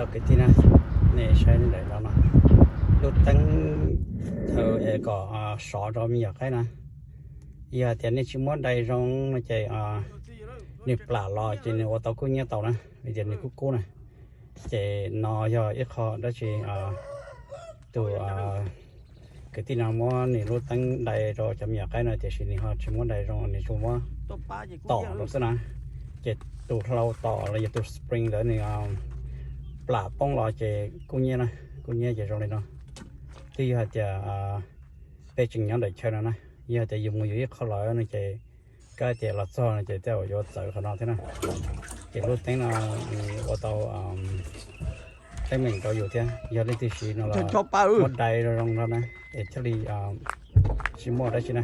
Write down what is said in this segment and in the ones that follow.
Kwv tij na, nej saib ntawm no no, lub teeb thaum kom sov rau me nyuam qaib na, yog tias nej tsis muab dai zoo no ces nws plam los ces nws ua tau kub nyiab tau na, vim tias nws kub kub na. Ces no yog ib qho dab tsi tus kwv tij no muab nws lub teeb dai rau cov me nyuam qaib no tiam sis nws ho tsis muab dai zoo, nws tsuas muab tom rau xwb na. Ces tus hlau tom los yog tus spring ntawd nws plam poob los ces kub nyiab na, kub nyiab ces zoo li no. Twb yog hais tias peb tseem nyob ntawm chaw no na, yog hais tias yus mus yus ib qho lawm no ces kab tias los txog no ces tej zaum yuav txawv qhov no thiab na. Ces lub teeb no ua tau teeb meem rau yus thiab, yog leej twg siv no los muab dai zoo zoo no na, es thiaj li tsis muaj dab tsi na.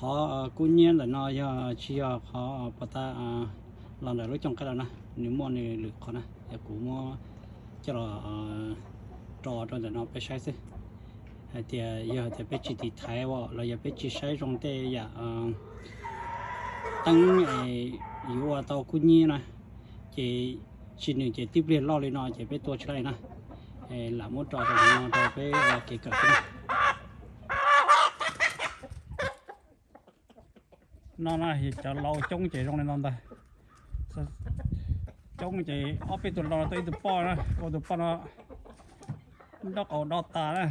Qhov kub nyiab ntawm no yog tsis yog qhov puas tas los ntawm lub cooj qaib los na, nws muaj nws lwm qhov na, yog kuv muab coj los tso rau ntawm no peb saib xwb. Hais tias yog hais tias peb tsis tiv thaiv los yog peb tsis saib zoo tej yam teeb yuav ua tau kub nyiab na, ces tsis nws ces tib pliag loj li no ces peb tua tsis laij na. Lam muab tso rau no rau peb ua kev kawm xwb na. No na, cov lau coob ces zoo li no ntag. Coob ces ob peb tug lau no tuaj ib tug poj na, ua tus poj no nraub qaum do tas na.